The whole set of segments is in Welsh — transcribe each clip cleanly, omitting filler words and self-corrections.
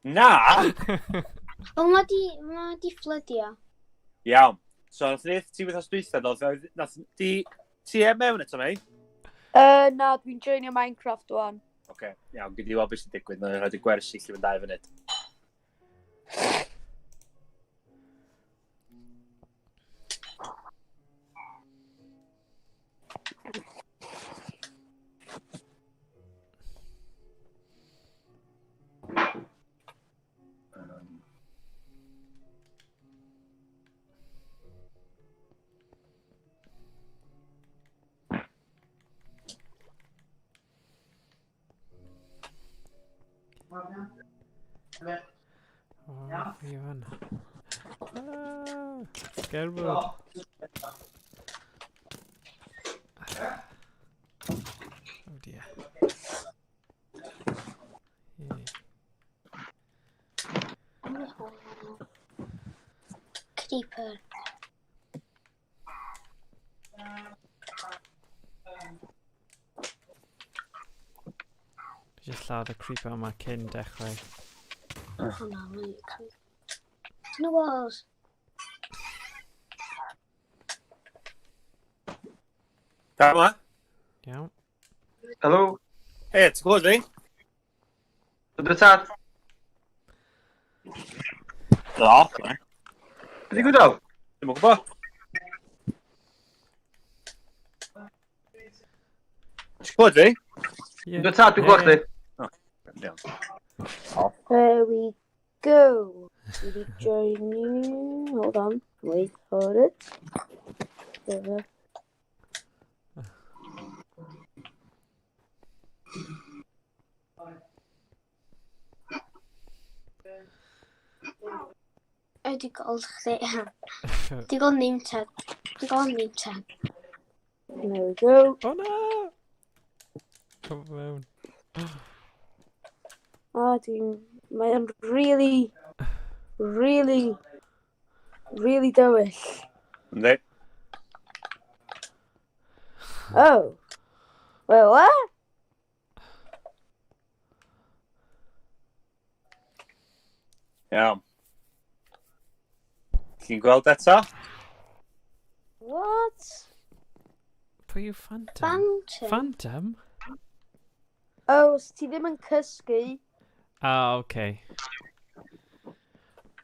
Na! Wel, mae di, ma di fflydio. Iawn. So, nath ni ti wythnos dwytha, ddo, nath di ti e mewn eto, mei? Na, dwi'n joinio Minecraft wan. Oce, okay, iawn, gyd i weld beth sy'n digwydd, mae'n rhaid i gwersi lle mewn 2 funud. O, fi fan. Ah, Gerbwyd. Oh dear. Yeah. Creeper. Just lladd y creeper yma cyn dechrau. Oh no, mae'n creeper. No walls. Da yma. Iawn. Helo. Hei, ti'n clywed fi? Ydw tad. Do. Beth i'n gwybod? Ddim yn gwybod. Ti'n clywed fi? Ie. Ydw tad, dwi'n gwybod chdi. Iawn. There we go. Dwi di joinio. Hold on. Wait for it. There we go. Ydy gweld chdi. Di gweld name tag. Di gweld name tag. There we go. O na! Come mewn. Ah, dwi'n... Mae'n really, really, really dywyll. Yndi. Oh. Wait, what? Iawn. Ti'n gweld eto? What? Pwy yw Phantom? Phantom. Phantom? Oh, os ti ddim yn cysgu. Ah, okay.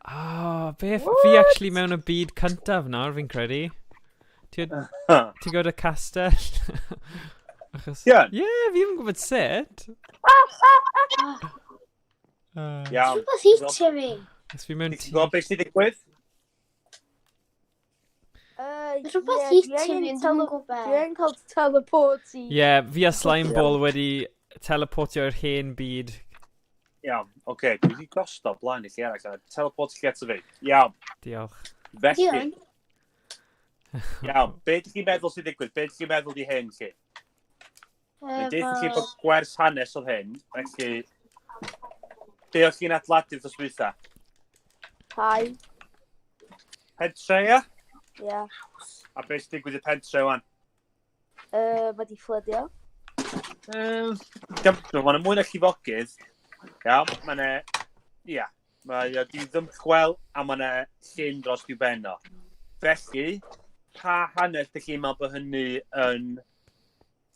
Ah, beth? Fi actually mewn y byd cyntaf nawr, fi'n credu. Ti'n gwybod y castell? Achos... Ie. Ie, fi ddim yn gwybod sut. Iawn. Rhywbeth hitio fi. Os fi mewn Ti'n tŷ... gwybod beth sy'n digwydd? Rhywbeth Ie, hitio fi, dwi ond angen dwi'm yn Dwi gwybod. angen cael teleport i. Ie, fi a Slime Ball wedi teleportio i'r hen byd. Iawn, oce, okay. Dwi wedi gosto blaen i lle arall. Teleport lle ato fi. Iawn, Diolch. felly. Iawn. Iawn, be ydych chi'n meddwl sy'n digwydd? Be ydych chi'n meddwl di hyn, chi? Mae'n deud chi bod gwers hanes oedd hyn, felly... Be o'ch chi'n adeiladu wrth dwytha? Tai. Pentre, ia? Ie. A be sy'n digwydd i pentre, wan? Mae di fflydio. Mae'n mwy na llifogydd. Iawn, mae'n... Ia, mae o di ddymchwel a mae'n llyn dros i'w ben o. Felly, pa hanes ydych chi'n meddwl bod hynny yn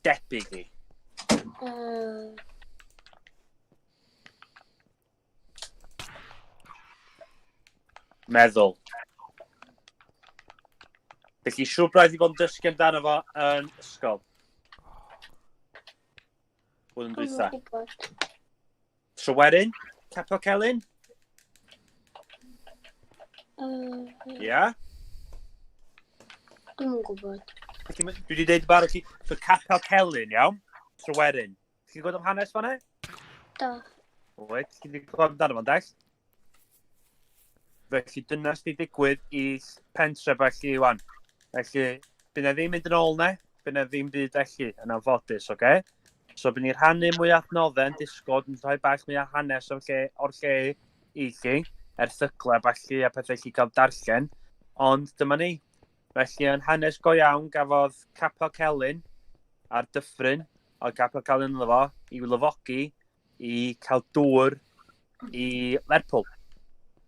debyg i? Meddwl. Felly, siŵr braidd i fod yn dysgu amdano fo yn ysgol. Blwyddyn dwytha. Tryweryn? Capel Celyn? Ia? Dwi'm yn gwybod. Felly, dwi wedi dweud barod chi, so Capel Celyn, iawn? Tryweryn. Ti'n gwybod am hanes fan'na? Do. Wyt, ti wedi clywed amdano fo'n dell? Felly dyna sydd wedi digwydd i pentre felly wan. Felly, bydd na ddim mynd yn ôl ne, bydd na ddim byd felly yn anffodus, oce? Okay? So bydd ni'n rhannu mwy o adnoddau yn Discord, yn rhoi bach mwy o hanes o'r lle, o'r lle i chi, erthyglau falle a pethau chi cael darllen, ond dyma ni. Felly yn hanes go iawn gafodd Capel Celyn a'r dyffryn, oedd Capel Celyn ynddo fo, i'w lyfogi i cael dŵr i Lerpwl.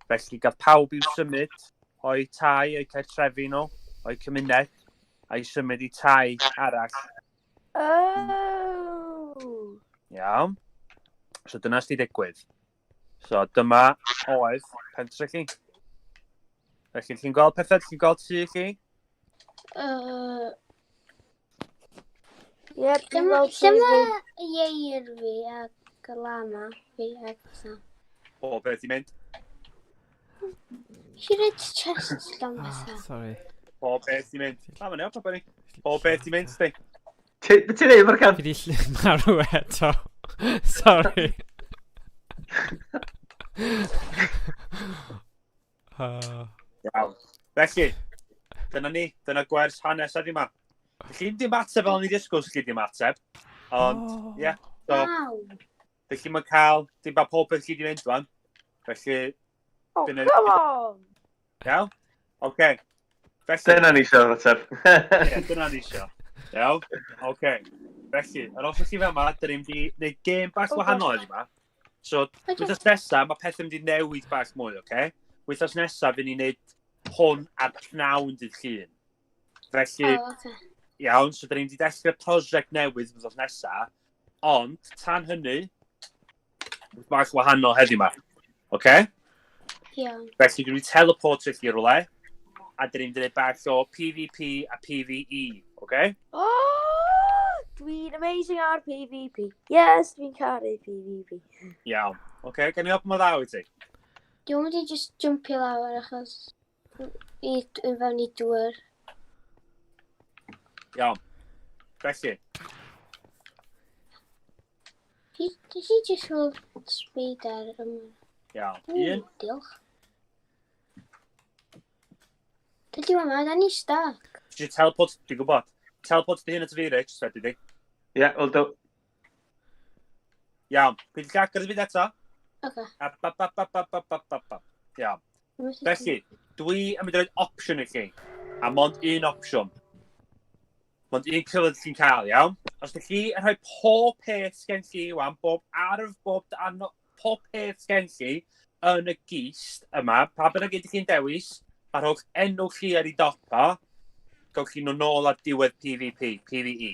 Felly gath pawb i'w symud o'i tai, o'i cartrefi nhw, o'i cymuned, a'i symud i tai arall. Oh! Iawn. So dyna sydd wedi digwydd. So dyma oedd pentre chi. Felly chi'n gweld pethau, chi'n gweld tŷ chi? Yep, dwi'n Lle gweld tŷ fi. mae ieir fi ac y lama fi ac pethau. O, beth i mynd. Nes i roid chest llawn Oh, pethau. sorry. O, beth i mynd. A, mae'n iawn, pobl ni. O, beth i mynd, sti. Be ti'n neud, Morgan? Fi di marw eto. Sorry. Iawn. Felly, dyna ni. Dyna gwers hanes heddiw yma. Felly, dim ateb fel o'n i ddisgwyl, sy'n dim ateb. Ond, ie. Yeah, so, Waw! felly mae'n cael, dim ba pob beth chi di mynd wan. Felly, Oh, Dyna- come on! iawn. Oce. Felly, Dyna ni eisiau ateb. ie, dyna ni isio. Iawn. Oce. Felly, ar ôl chi fel yma, dyn ni'n mynd i wneud gêm bach Oh, wahanol gosh. heddiw yma. So, Oce. wythnos nesaf, mae pethau'n mynd i newid bach mwy, oce? Wythnos nesaf, fydd ni'n gwneud hwn ar pnawn dydd Llun. Felly, O, oce. iawn, so dyn ni'n mynd i dechrau prosiect newydd wythnos nesaf, ond tan hynny, bach wahanol heddiw yma. Oce? Iawn. Felly dwi'n mynd i teleportio chi i rywle, a dyn ni'n mynd i wneud bach o PvP a PvE, oce? Oh! Dwi'n amazing ar PvP. Yes, dwi'n caru PvP. Iawn. Oce, gan i weld pa mor dda wyt ti? Dwi'n mynd i just jumpio lawr achos i i fewn i dŵr. Iawn. Felly, Nes i just weld spider yma. iawn. Ww, Un, diolch. Dydy yma, da ni stuck. ti eisiau teleport, dwi'n gwybod. Teleport dy hun at fi, Rich, fedri di. Ie, wel do. Iawn. Dwi'n gallu agor y byd eto. Oce. A ba ba ba ba ba ba ba ba. Iawn. Felly, dwi yn mynd i roi opsiwn i chi. A mond un opsiwn. Mond un cyfle chi'n cael, iawn? Os ydych chi yn rhoi pob peth sgen chi, wan, bob arf, bob darn, pob peth sgen chi yn y gist yma, pa bynnag ydych chi'n dewis, a rhowch enw chi ar ei dop o, gawch chi nhw nôl ar diwedd PvP, PvE.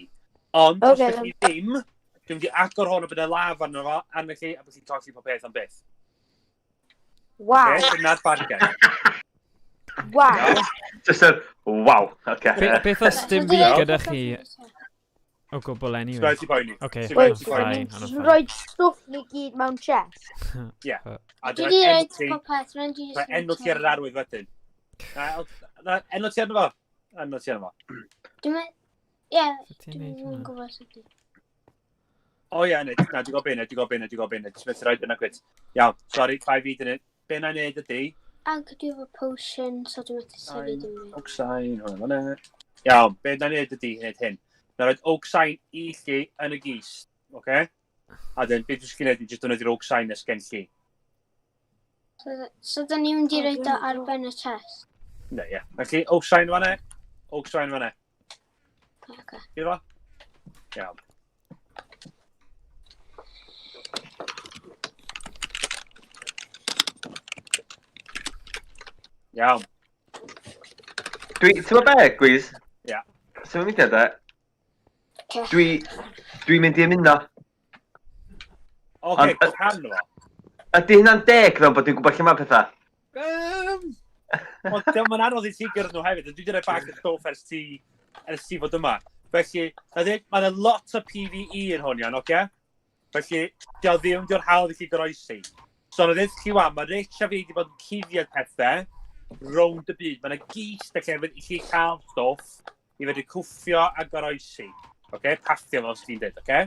Ond, os Ocê, ydych chi ddim, dwi'n mynd i agor hwn a bydd y laf arno fo, arno chi, a bydd chi'n colli pob peth am byth. Wow. Okay? Dyna'r bargen. Wow. Just yr, waw. Oce. Beth os dim byd gyda chi o gwbl Ti'n anyway? rhaid i poeni. Oce, Ti'n Wait, rhaid i poeni. fine, Just hwnna'n fine. rhoi stwff ni gyd mewn chest. A Dwi dyna wedi enw rhoi ti, popeth, rhaid i mae enw ti ar yr arwydd wedyn. Na, na, enw ti arno fo? Enw ti arno fo. Dwi'n mynd... Ie, Sut ti'n dwi'n neud hwnna? gwybod sut i. O ie, nid. Na, dwi'n gwybod be' dwi'n gwybod be' dwi'n gwybod be' Ti'n methu rhoi dyna gwyd. Iawn, sori, bai fi dyn Be na i neud ydi... Ac dwi efo potion, so dwi'n methu sefyll dim byd. Oak sign, hwnna fan'na. Iawn, be na i neud ydi, neud hyn. Na roed oak sign i chi yn y gist, oce? A dyn, be dwi'n gwneud ydi, jyst defnyddio'r oak sign nes gen chi. So da ni'n mynd i O, roed o dwi'n ar ben y chest. Ne, ie. Felly, oak sign fan'na, oak sign fan'na. Oce. Gyda fo? Iawn. Iawn. Dwi, ti'n gwybod be, Gwiz? Ie. Ti'n mynd i de? Oce. Dwi'n mynd i ymuno. Oce, Ond- rhan o fo. Ydy hynna'n deg fel bod dwi'n gwybod lle mae pethau? Ond diolch yn anodd i ti gyrraedd nhw hefyd. Dwi wedi rhoi bach o stwff ers ti fod yma. Felly, na dweud, mae yna lot o PvE yn hwn iawn, oce? Felly, diolch ddim diolch hawdd i chi goroesi. So, na dweud chi wan, mae Rich a fi wedi bod yn cuddiad pethau rownd y byd. Mae yna gist y llefydd i chi cael stwff i fedru cwffio a goroesi. Oce? Paffio fel os ti'n dweud, oce?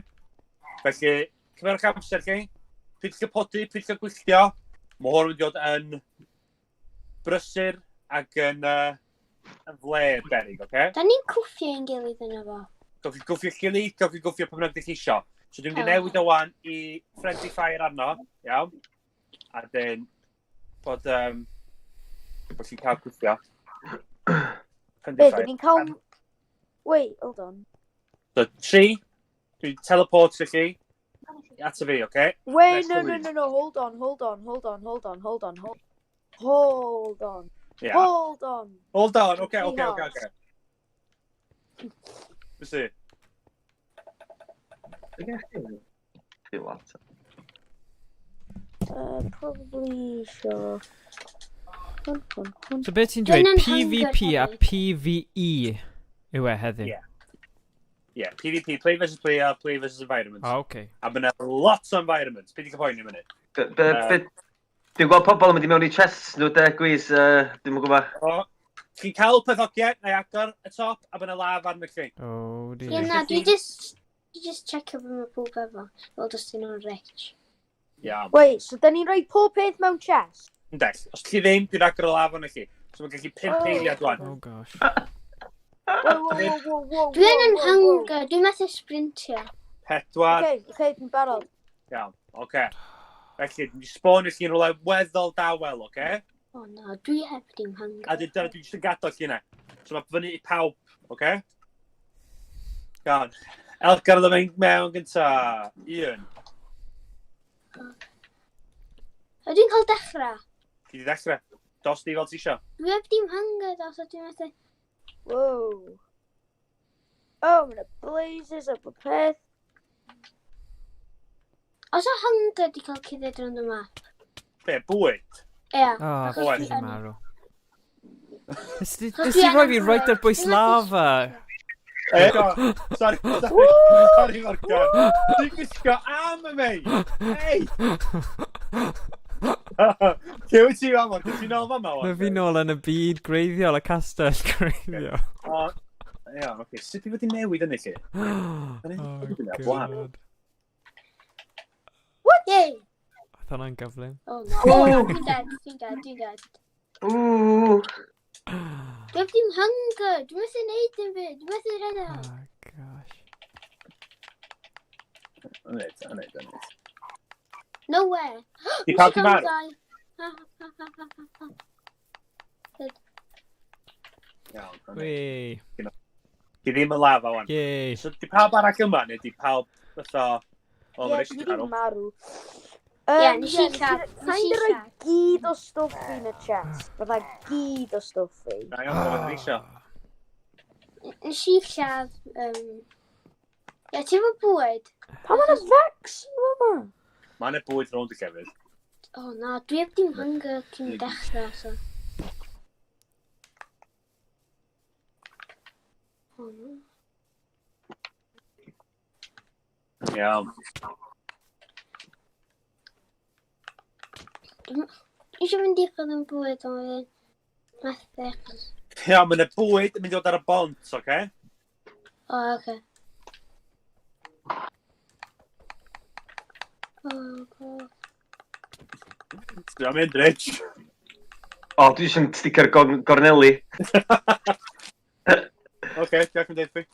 Felly, cymerwch amser chi. Pryd chi'n podi, pryd chi'n gwylltio, mae hwn yn mynd i fod yn brysur ac yn fler berig, oce? Da ni'n cwffio ein gilydd yna fo. Gawch chi gwffio gilydd, gawch chi gwffio pwy bynnag ydych chi isio. So dwi'n mynd i O. newid o wan i friendly fire arno, iawn? A dyn, bod chi'n cael gwffio. Friendly Be, fire. dyn ni'n cael... Wait, hold on. So, tri, dwi'n teleport i chi. Ato fi, oce? Wait, Let's no, no, believe. no, no, hold on, hold on, hold on, hold on, hold on, hold, hold on, Yeah. hold on. Hold on, oce. Fysi. Dwi lot. Probably sure. Hwn, hwn, hwn. So beth ti'n dweud, Dwi'n PvP a hunger PvE yw e heddiw? Ie. Yeah, PvP, play versus player, play versus environment. O, oce. A mae yna lot o environments. Peidio cael poeni am hynny. Dwi'n gweld pobl yn mynd i mewn i chests nhw de, Gwys, dwi'm yn gwybod. O, chi'n cael peth oce, na i agor y top, a mae yna laf arno chi. Oh Ie, dear. na, dwi just... Dwi just checio beth mae pob efo. Fel dys ti'n nhw'n rich. Iawn. Wait, so da ni'n rhoi pob peth mewn chest? Yndell. Os chi ddim, dwi'n agor y laf arno chi. So mae'n gallu 5 Oh. eiliad wan. Oh gosh. Whoa, whoa, whoa, whoa, whoa, Dwi yn whoa, whoa. hunger. Dwi'n methu sprintio. 4. Okay, okay, dwi'n barod. Iawn, oce. Felly, dwi'n spawn i chi'n rhywle weddol dawel, oce? O na, dwi heb dim hunger. A dyna dwi'n jyst yn gadael chi yna. So mae fyny i pawb, oce? Iawn. Elgar oedd yn mynd mewn gynta. Un. Ydw i'n cael dechrau? Ti di ddechrau. Dos di fel ti isio. Dwi heb dim hunger, dos o dwi'n methu... Whoa. Oh, mae yna blazes a pob peth. Os o hunger di cael cuddiad rownd y map? Be, bwyd? Ie. O, Achos Oes. fi dwi di yn- marw. Nes ti Achos nes dwi ti rhoi angen fi right ar bwys Dwi'n methu lava? Sorry, sorry, sorry, Morgan. Dwi'n gwisgo am y mei. Hey! Lle wyt ti fan, Morgan? Ti'n nôl fan ma? Na fi nôl yn y byd gwreiddiol, y castell gwreiddiol. O, iawn, oce. Sut i fod i newid hynny, lle? Oh, god. Yay! Oedd hwnna'n gyflym. Oh no. Oh, no, dwi'n dead, dwi'n dead, dwi'n dead. Ww. Dwi heb dim hunger, dwi'n methu neud dim byd, dwi'n methu rhedeg. Oh, gosh. Ynydd, ynydd, ynydd. Nowhere. Di pawb di marw? Iawn, ynydd. Wee. Di ddim yn lava, wan. Yay. So, di pawb arall yma, neu di pawb fatha... O, Ie, mae'n dwi eisiau di marw. marw. Ie, nes i lladd, nes i Kind of rhoi lladd. gyd o stwff fi yn y chest. Fatha gyd o stwff fi. Da iawn, dyma fi eisiau. Nes i lladd... Ie, ti efo bwyd? Pa mae yna vex yn fama? Mae yna bwyd rownd y llefydd. O na, dwi heb dim hunger cyn dechrau, so... O no. Iawn. Dwi eisiau mynd i chwilio am bwyd, ond wedyn methu achos... Iawn, mae yna bwyd yn mynd i fod ar y bont, oce? O, oce. Oh, god. Dwi'n mynd, Rich. O, dwi eisiau sticio'r gorneli. Oce, diolch yn deud fi.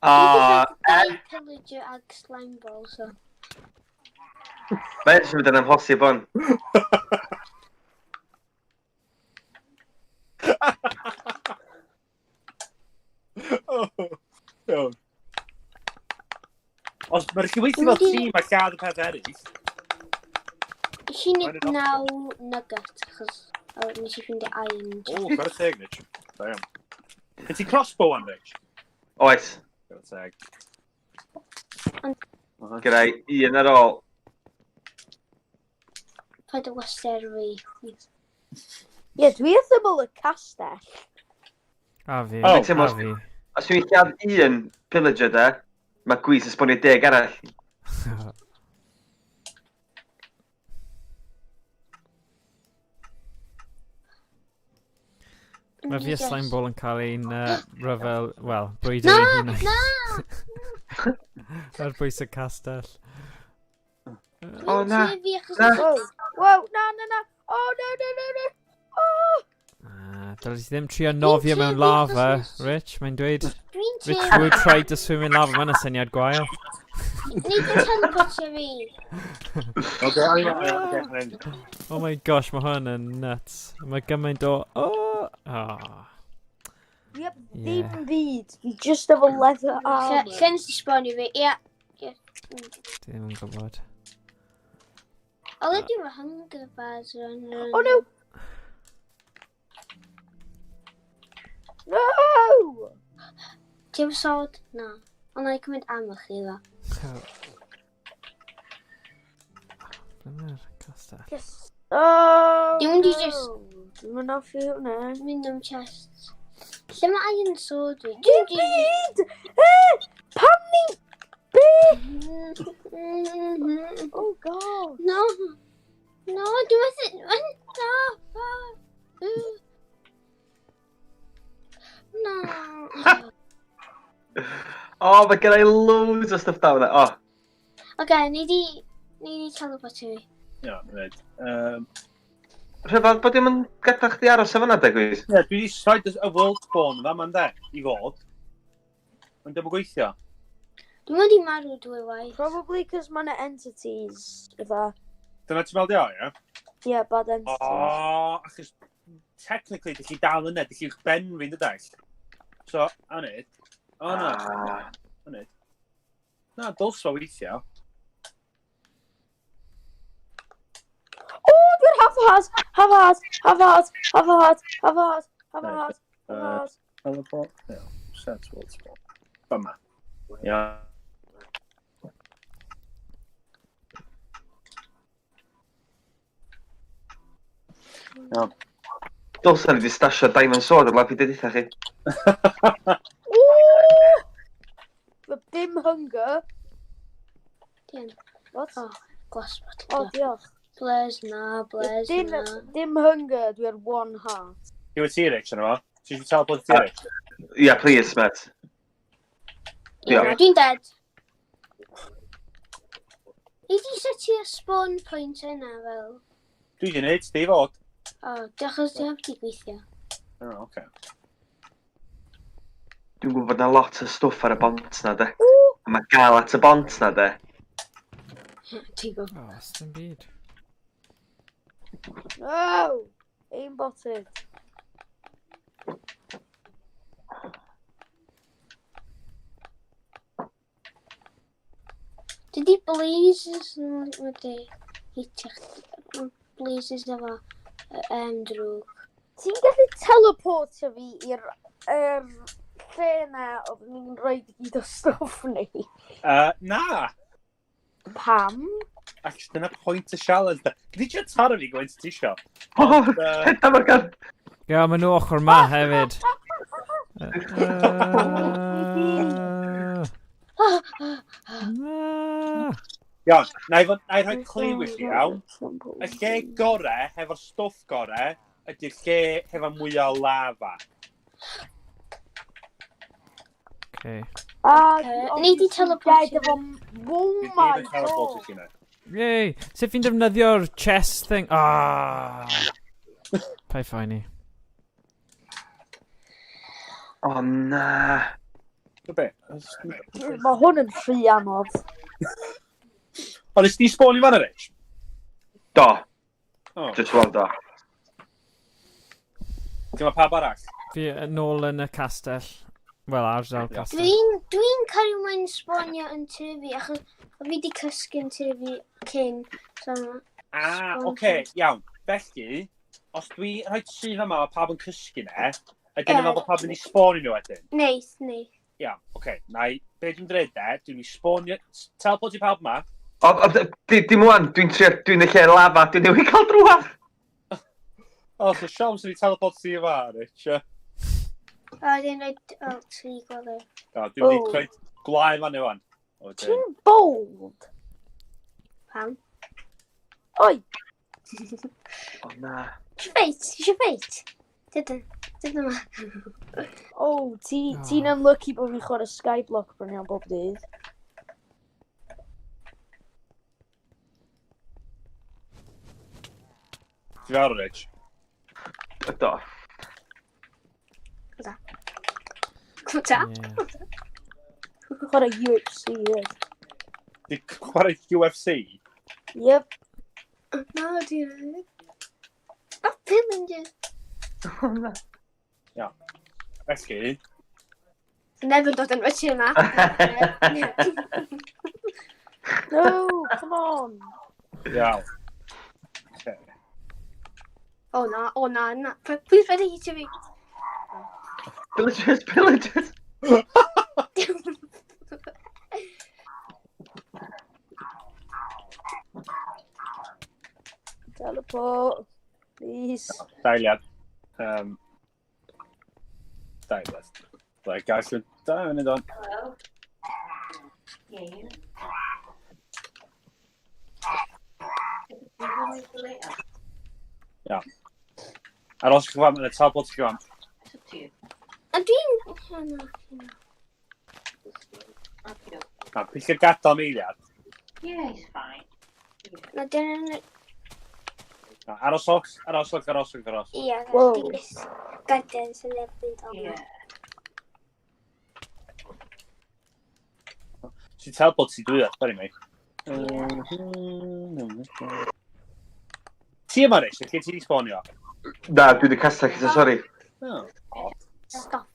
O, Dau pillager ag slime ball, so... mae'n eisiau mynd yn amhosib on. Oh, iawn. Os mae'r chi weithio fel tîm a lladd y peth eraill. Nes i Mae'n wneud yn naw nugget, achos o, nes i ffeindio iron. O, chwarae teg, Rich. Da iawn. Gen ti crossbow wan, Rich? Oes, Chwarae teg. Ond- gyda i un ar ôl. Paid o wastio ar fi. Ie, dwi wrth ymyl y castell. A fi. Oh. A fi. Os dwi'n lladd un pillager de, mae Gwys yn sbonio 10 arall. Mae fi a slime ball yn cael ein rhyfel, wel, brwydr Na! ei hunain. Na! Ar bwys y castell. O, na. Dwi'n fi achos... Na. Whoa, whoa, na, na, na. Oh, no, no, no, no. Oh! Ah, dylai ti ddim trio nofio mewn trio fi lava, achos Rich. Mae'n dweud, Dwi'n Rich trio... would try to swim in lava. Mae'n syniad gwael. Nid yn teleportio fi. Oce, oce, Oh my gosh, mae hwn yn nuts. Mae gymaint o... Oh! Ah. Dwi heb Ie. ddim byd. Fi just efo leather Lle armor. lle nes i spawnio fi? Ie. Ie. Dwi ddim yn gwybod. O, le dwi'n hunger bars yn... Oh no! No! Ti'n sword? Na. Ond na i cymryd am i chi ddo. Ble mae'r castell? Yes. Oh, Dwi'n mynd i no. jyst- Dwi'n mynd off i hwnna. Mynd am chests. Lle mae iron sword fi? Dim byd! Eh, Pam ni... Be? Oh god. No. No, dwi'n methu... Na. Na. O, mae gen i loads o stuff down there. O, Oce, ni di... Ni di teleport fi. Iawn, reit. Rhyfedd bod dim yn gadael chdi aros efo yna, de, Gwys? Ie, dwi wedi rhoi y world spawn fa, ma'n de, i fod. Ond dim yn gweithio. Dwi'n mynd i marw dwy waith. Probably cos mae yna entities. Fatha. Dyna ti'n meddwl di o, ie? Yeah, bad O, entities. achos technically, dych chi dal yna, dych chi'ch ben fi'n dydach. So, anid. O, na, Ah. anid. Na, dylse fo weithio. Oh, dwi'n half a heart, half a heart, half a heart, half a heart, half a heart, half a heart, half a heart. Teleport, no, set world spawn. Fyma. Ia. Dylsa ni wedi stasio Diamond Sword ar lawr i dweud chi. Ooh! Mae dim hunger. Dian. What? Oh, glass bottle. Oh, diolch. Blaze na, blaze Dim, na. dim hunger, dwi ar one heart. Ti wedi T-Rex yna fo? Ti wedi teleport T-Rex? Yeah, please, mate. Ie, Diolch. dwi'n dead. Ni di setio'r spawn point yna fel. Dwi wedi gwneud, sti fod. O, diolch os di heb di gweithio. O, oce. Dwi'n gwybod na lot o stwff ar y bont na, de. A mae gael at y bont na, de. Ti'n gwybod. O, oh, dim byd. No! Aimbotted. Dydy blazes yn wedi hitio chdi. Blazes efo drwg. Ti'n gallu teleportio fi i'r er lle na oedd ni'n rhoi gyd o stwff ni? Na! Pam? Actually, dyna pwynt y challenge. da. Gyd i taro fi gwaith ti isio. O, Ond, heda mae'r gan... Ie, maen nhw ochr ma hefyd. Na. Iawn, na i rhoi cliw i chi, iawn? Y lle gore, hefo'r stwff gore, ydy'r lle hefo mwy o lava. Okay. Ah, Ocê, nei di teleportio dead efo... Oh Dwi my ddim yn teleportio god! chi na. Yay! Sut fi'n defnyddio'r chest thing? Ah! Paid phoeni. O, na. Be? Mae hwn yn rhy anodd. O, nes di spawn i fan Rich? Do, O, just weld do. Ti'n ma pawb arall? Fi yn ôl yn y castell. Wel, ardal castell. Dwi'n cario mwyn spawnio yn tŷ fi, achos o fi di cysgu yn tŷ fi cyn. So, Ah, Spawn oce, okay, iawn. Felly, os dwi rhoi tŷ yma a pawb yn cysgu ne, ydy yn Ie. meddwl bod pawb yn mynd i spawnio nhw wedyn? Neith, neith. Iawn, oce. Okay. Na i, be dwi'n dweud de, dwi'n mynd i spawnio, teleport i pawb yma. O, o, dim wan, dwi'n trio, dwi'n y lle lava, dwi'n newid cael drwad. O, so siawns yn i teleport ti yma, Rich. O, O, dwi'n rhoi, o, tri gweld. dwi'n mynd i Oh. creu gwlau fan wan. Wedyn, Ti'n bold? Pam? Oi! O, na. Eisiau ffeit, eisiau ffeit. Dydyn, dydyn yma. Oh, ti'n Oh. unlucky bod fi'n chwarae Skyblock bron iawn bob dydd. Ti farw, Rich? Do. Ta. Yeah. Chwarae UFC, yeah. Di chwarae UFC? Yep. Na, dwi'n... A pillager. O, na. Felly, Never dod yn rich yma. No, come on. Iawn. Okay. O na, o na, na. Please paid hitio fi. Villagers, villagers. Teleport. Please. Dailiad. Dailiad. Like, gallu... Da, yn on. Iawn. Ar os chi'n yn y teleport chi'n fan. A dwi'n... O na. Na, pillio gadael am eiliad. Yeah, he's fine. Na, dyna... Na, aroswch, aroswch, aroswch, aroswch. Ie, Wow. dwi'n gadael sy'n ebyd o'n. Yeah. Ti'n teleport ti dwy, sorry mate. Ti yma, Rich, lle ti di sbonio? Na, dwi wedi castell, so sorry. Oh. Stop.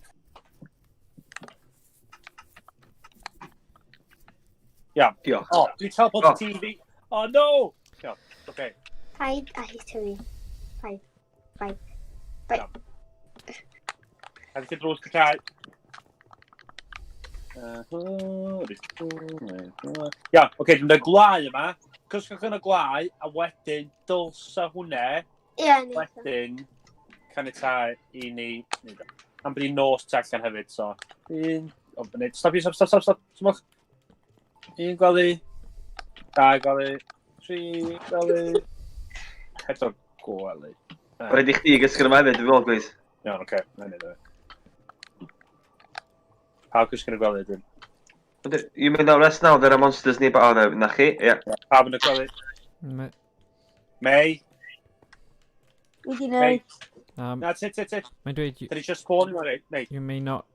Iawn. Diolch. O, dwi'n teleport Oh. ti fi. Oh, no! Iawn, oce. Paid a hitio fi. Paid. Paid. Paid. A fi drws y cae. Iawn, oce, dwi'n dweud gwlau yma. Cysgwch yn y gwlau, a wedyn dylsa hwnna, Ie, neith o. wedyn caniatau i ni neud o. Am bod hi'n nos tu allan hefyd, so... Un... O, neu, stop, stop, stop, stop, stop, stop. Un gwely, dau gwely, tri gwely, pedwar gwely. Mae rhaid i chdi gysgu yma hefyd, dwi'n meddwl, Gwys. Iawn, oce, na i neud o. Pawb cysgu yn y gwely, dyn. You may not rest now, there are monsters nearby. Oh, no, na chi, ie. Pawb yn y gwely. May, Dwi di May. neud. Na, ti, ti, ti. Mae'n dweud, you, Dyn ni just spawn yma, May. you may not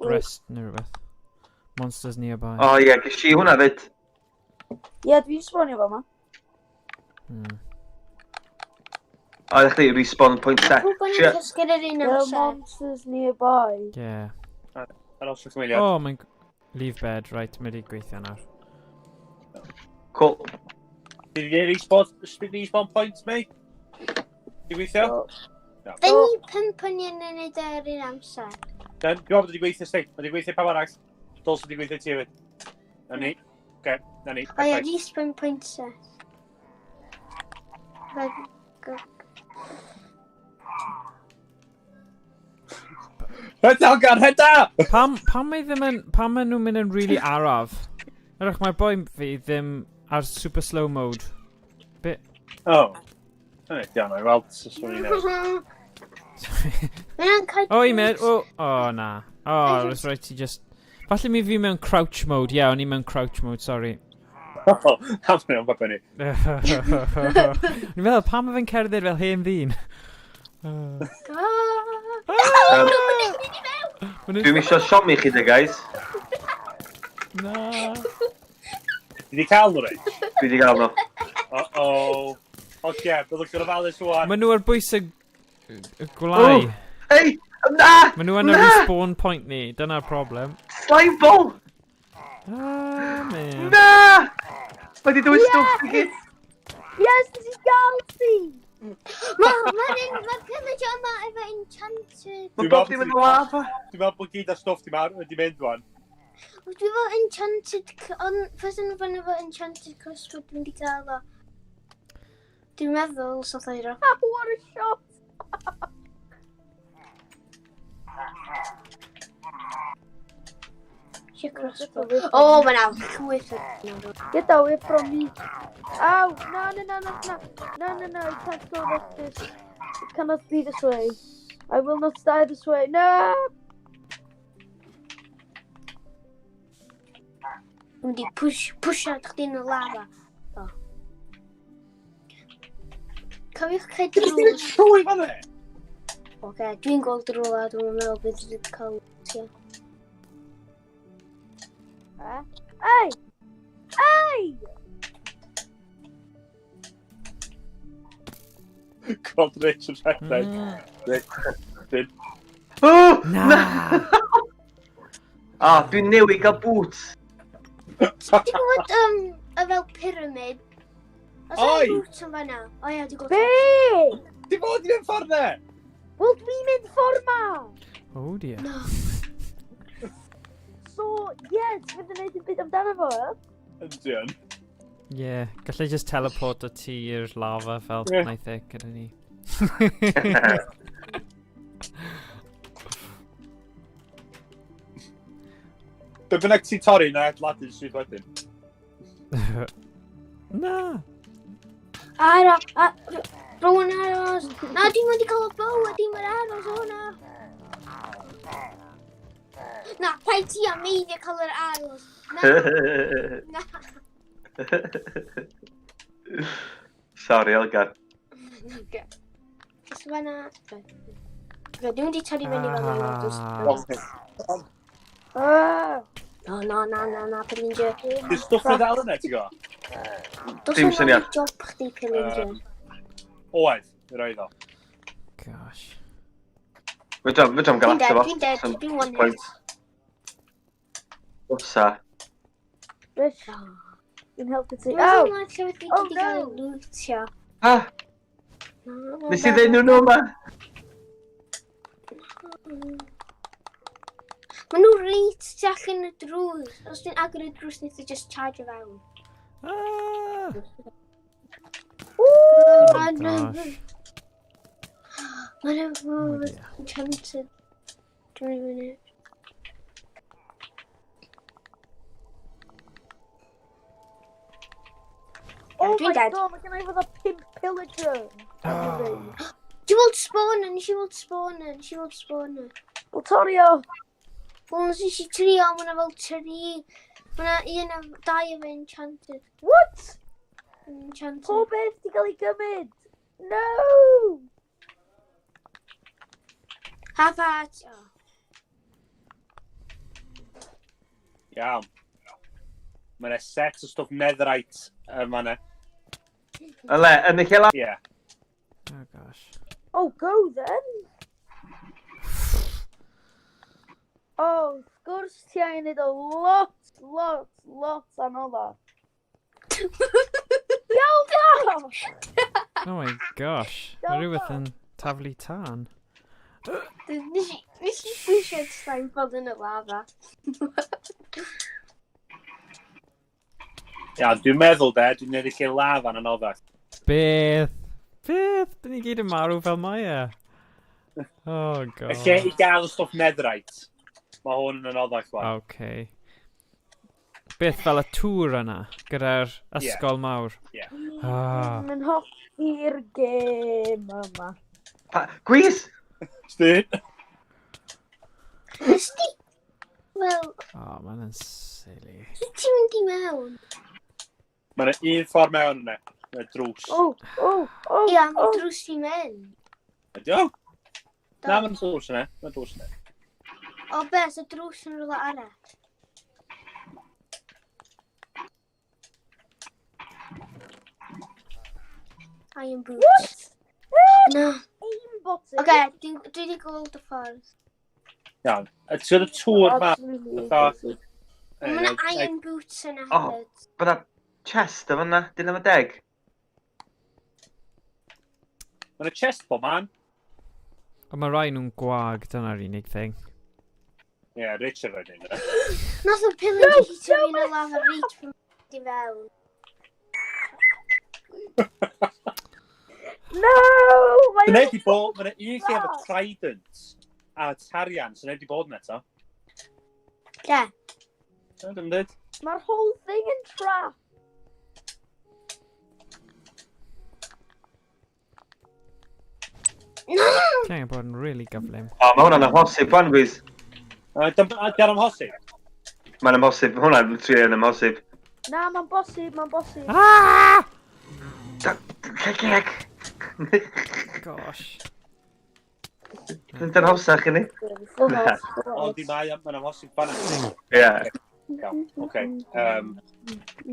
rest neu rhywbeth. Monsters nearby. O, ie, ges i hwnna fyd. Ie, dwi'n sbonio fo ma. O, ydych chi, respawn point set. Pwy bod Shit. ni'n cysgu'r yr un There are amser? monsters nearby. Yeah. Ar ôl sy'n cymeiliad. Oh, mae'n... Leave bed, right, mae wedi gweithio nawr. Cool. Did you respawn, respawn point, May? Di gweithio? So, Dyn ni pump yn un yn neud yr un amser. Dwi'n meddwl bod wedi gweithio, sti. Mae wedi gweithio pawb arall. Dylse wedi gweithio ti hefyd. Na ni. Oce, na ni. O ie, Perfect. respawn point set. Rheda, Ogan, rheda! Pam, pam mae ddim yn... Pam maen nhw'n mynd yn really araf? Ydych, mae'r boi fi ddim ar super slow mode. Oh. Na ni, diolch, i weld swn i'n neud. Mae'n cael... O, i med... O, oh, na. Oh, it was right ti just... Falle mi fi mewn crouch mode. Ie, yeah, o'n i mewn crouch mode, sorry. Oh, am o'n baben ni. Ni'n meddwl, pam mae fe'n cerdded fel hen ddyn? Dwi'n isio siomi chi de, guys. Na. Ti di cael nhw, rei? Dwi wedi gael nhw. Uh-oh. Oce, byddwch yn ofalus wan. Maen nhw ar bwys y, y gwlau. Ei! Na! Maen nhw yn y Na! respawn point ni. Dyna'r problem. Slime ball! Ah, man. Na! Mae di dwyn stwff i gyd. Yes, this is Galaxy! Mae'r ma pillager yma efo enchanted... Mae bob dim yn y lava. Dwi'n meddwl bod gyd o stwff di mar wedi mynd wan. Dwi efo enchanted... Ond person fan efo enchanted crossbow dwi'n di gael o. Dwi'n meddwl, so thairo. Ah, what a shot! Eisiau crossbow. O, mae'n awr llwyth o... Get away from me. Ow! No, no, no, no, no. No, no, no, it can't go like this. It cannot be this way. I will not die this way. No! Dwi'n di push, push out chdi yn y lava. O. Cofiwch cael drws. Trwy fan e! Oce, dwi'n gweld rhywle, dwi'n meddwl beth dwi'n cael. Ie. Eh? Hey! Hey! Gweld Rich yn rhedeg. Oh! Na! Ah, dwi'n newid gael boots. Ti'n gwybod, y fel pyramid. Os Oi! oes loot yn fanna. O ia, dwi'n gweld. Be? Ti fod i fynd ffordd ne? Wel, dwi'n mynd ffordd ma! Oh dear. No. So, yes, fydd yn neud yn byd amdano fo, eh? Yndyn. Yeah, gallai just teleporto ti i'r lava fel Ie. wnaeth e gyda ni. Be bynnag ti torri na adeiladu'n syth wedyn. Na! Ara, a, rwy'n aros. Na, dwi'n mynd i cael y bow a dim yr aros o hwnna. Na, paid ti am meiddio cael yr aros. Na, na. Sorry, Elgar. Oce. Os fanna... Oce, dwi'n mynd i torri fyny fel yna. Ah. Ah! No, no, na, na, na, Pillinger. Dwi'n stwff o ddal yna, ti'n go? Dos Dim yn syniad. ôl i job chdi, Pillinger. Oedd, mi roedd o. Gosh. Fedra i'm gael Dwi'n dead, ato fo. dwi'n dead, Some dwi'n one point. hit. Osa. Rich, dwi'n helpu ti. Dwi'n Ow! meddwl na lle wedi Oh, wedi cael ei no. lootio. Ha! Na, na, Nes i na. ddeud nhw nhw yma? Maen nhw reit tu allan y drws. Os dwi'n agor y drws, wnaeth i just charge o fewn. Ah! Oh, gosh. Mae'n Oh fod dear. enchanted. Dwi'n mynd. Oh Dwi'n my dead. god, mae gen i fod a pimp pillager. Oh. Dwi'n weld spawner, nes i weld spawner, nes i weld spawner. Wel, torri o. Wel, nes i trio, mae yna fel tri. Mae yna un a dau efo enchanted. What? Enchanted. Pob beth di gael ei gymryd. No! Half heart. Oh. Iawn. Mae yna set o stwff netherite yma yna. Yle, yn y lle la... Ie. Oh gosh. Oh, go then. Oh, wrth gwrs ti angen neud o lot, lot, lot anoddach. Iawn da! Oh my gosh. Mae rhywbeth yn taflu tân. Nes i nes i pwysio slime bod yn y lava. Iawn, dwi'n meddwl de, dwi'n neud y lle lafa'n anoddach. Beth? Beth? Dyn ni gyd yn marw fel mae e. Oh god. Y lle i gael y stwff netherite. Mae hwn yn anoddach wan. Okay. Beth fel y tŵr yna, gyda'r ysgol mawr. Ie. Ah. Dwi'n hoffi'r gêm yma. Gwys! Styn? Nes di... Wel, Oh, mae'n silly. sut ti'n mynd i mewn? Mae yna un ffordd mewn yna. Mae drws. Oh, oh, oh, Ia, mae oh. drws i mewn. Ydy o? Na, mae'n drws yna. Mae'n drws yna. O, be, so drws yn rhywle arall. Iron boots. What? No. Aimbot. Oce, dwi wedi gweld y ffordd. Iawn. Y ti'n y tŵr ma. Absolutely. Fatha- Mae yna iron boots yna Oh. hefyd. Bydd chest o fan'na, dyn am y deg. Mae yna chest bob man. Ond mae rai nhw'n gwag, dyna'r unig thing. Ie, yeah, Richard roed un. Nath o pillager hitio fi yn y lava reit fy i fewn. No! Mae Mae wedi bod, mae yna un lle efo trident a tarian, sy'n wedi bod yn eto. Lle? Na, Dwi'n dweud. Mae'r whole thing yn trap. No! Ti angen bod yn really gyflym. O, mae hwnna'n amhosib wan, Gwys. Di'n amhosib. Mae'n amhosib, hwnna'n literally yn amhosib. Na, mae'n bosib, mae'n bosib. Ah! Ceg! Gosh. Dyna'n hawsach i ni. Full house, full O, house. di mae, mae'n amhosib fan'na. Ie. Iawn, oce.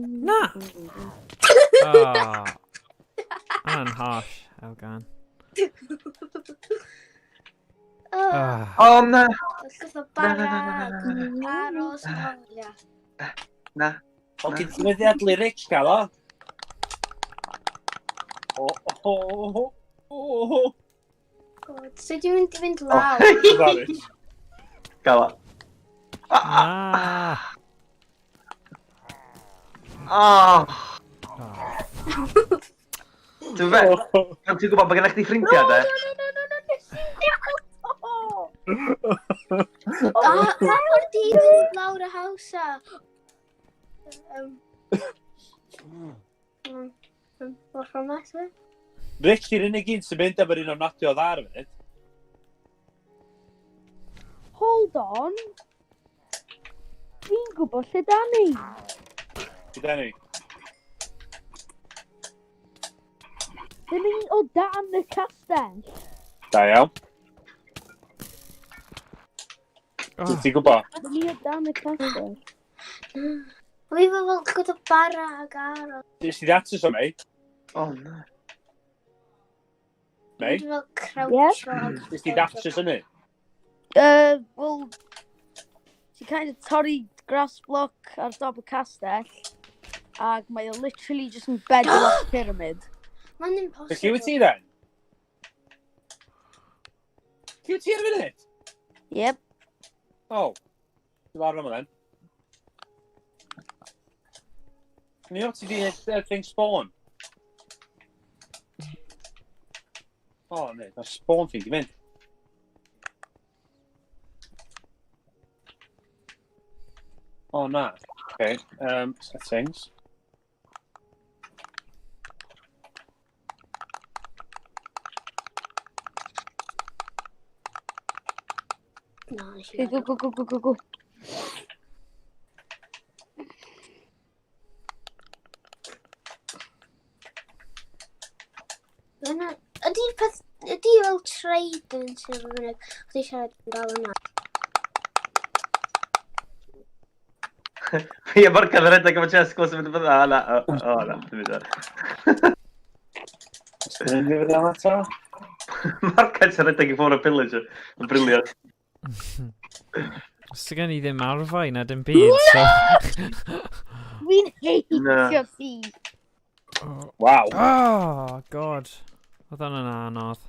Na! Oh. Hwnna'n harsh, Elgan. Oh, Ah. O, na! Llwyth o Na, na, na, na, barag. na, na, Aros, o, ia. Na. O, gyd ti'n mynd i adlu Rich gael o? O, o, o, o, o. God, so dwi'n mynd i fynd lawr. Sorry. Gael o. Na! Oh. Oh. Dwi'n fe, pan ti'n gwybod bod gennych chdi ffrindiau, de? No, no, no, no, no, nes i gweld o! A, pa mor di mynd lawr y hawsa? O'r fformat, e? Rich, di'r unig un sy'n mynd efo'r un ofnadwy o dda ar y funud. Hold on. Fi'n gwybod lle da ni. Gyda ni. Dyn ni o dan y castell. Da iawn. Oh. Ti'n gwybod? Dyn ni o dan y castell. Fi fel fel gyda bara ag aro. Nes ti ddatrys o, mei? Oh, no. Mei? Dwi'n fel croucho. ag Nes ti ddatrys hynny? Wel, ti kind of torri grass block ar top y castell, ac mae o literally just yn bedrock pyramid. Mae'n Felly wyt impossible. ti then? Lle wyt ti ar y funud? Yep. O. Ti'n lawr yma then. Ni o ti di neud thing spawn? O, ne, mae'r spawn thing di mynd. O, na. Okay, settings. Na, nes i Go, go, go, go, go, go. Yna, ydy'r peth, ydy fel trident neu beth bynnag, chdi siarad yn dal yna. Fi a Morgan yn rhedeg efo chest close yn mynd yn fydda. Na, o, o, na, dwi'n mynd. Dwi'n mynd i eto? Morgan sy'n rhedeg i ffwrdd o pillager. Yn brilliant. Os gen i ddim arfau na dim byd, so... Fi'n heitio ti. Waw. Oh, God. Oedd hwnna'n anodd.